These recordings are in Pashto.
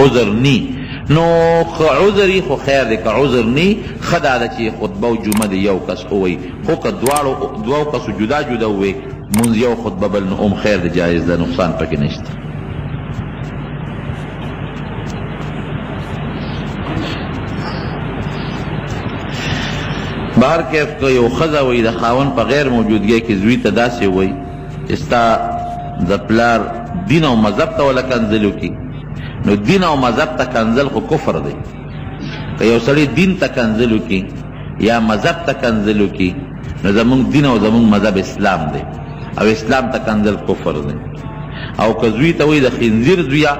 عذر نی نو که عذر یې خو خیر دی، که عذر نی ښه دا ده چې خطبه او جمعه دې یو کس ووایي، خو که دواړو دوو کسو جدا جدا ووایي مونځ یو خطبه بل نو هم خیر دی، جایز ده، نقصان پکې نشته. بهر کیف که یو ښځه وایي د خاوند په غیر موجودګۍ کې زوی ته داسې وایي چې ستا د پلار دین او مذهب ته وله کنځل وکړي، نو دین او مذهب ته کنځل خو کفر دی. که یو سړی دین ته کنځل وکړي یا مذهب ته کنځل وکړي نو زمونږ دین او زمونږ مذهب اسلام دی او اسلام ته کنځل کفر دی. او که زوی ته وایي د خنزیر زویه،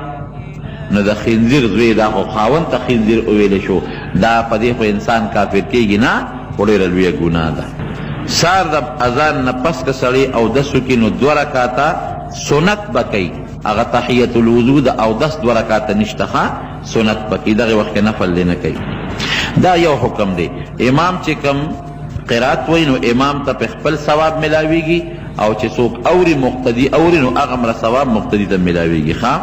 نو د خنزیر زوی دا خو خاوند ته خنزیر وویل شو، دا په دې خو انسان کافر کېږي نه، خو ډېره لویه ګناه ده. سهار د اذان نه پس که سړی اودس وکړي نو دوه رکعته سنت به کوي، هغه تحیة الوضو د اودس دوه رکعته نشته، ښه سنت به کوي، دغه وخت کې نفل دی نه کوي. دا یو حکم دی. امام چې کوم قرات وایي نو امام ته په خپل ثواب ملاویږي، او چې څوک اوري مقتدي اوري نو هغه مره ثواب مقتدي ته ملاویږي. ښه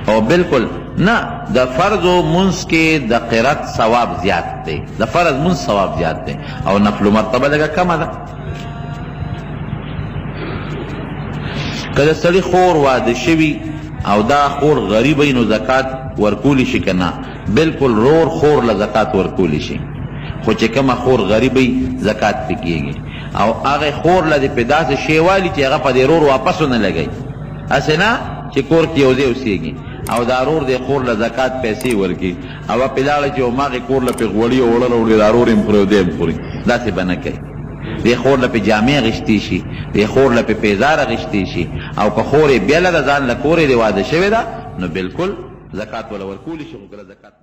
او بالکل نه، د فرض مونځ کې د قرات ثواب زیات دی، د فرض مونځ ثواب زیات دی او نفل مرتبه لږه کمه ده. که د سړي خور واده شوي او دا خور غریبه وي نو زکات ورکولی شي که نه؟ بالکل رور خور له زکات ورکولی شي، خو چې کومه خور غریبه وي زکات پرې کېږي، او هغې خور له دې پې داسې شی والي چې هغه په دې رور واپس ونه لګوي، هسې نه چې کور کې یو ځای اوسېږي او دا رور دې خور له زکات پیسې ورکړي او پې لاړه چې هماغې کور له پې غوړي او اوړه راوړي، دا رور یې هم خوري او دی هم خوري، داسې به نه کوي. دې خور له پې جامې اخیستی شي، دې خور له پې پیزار اخیستی شي، او که خور یې بېله ده ځان له کور یې دې واده شوې ده نو بالکل زکات وله ورکولی شي، خو کله زکات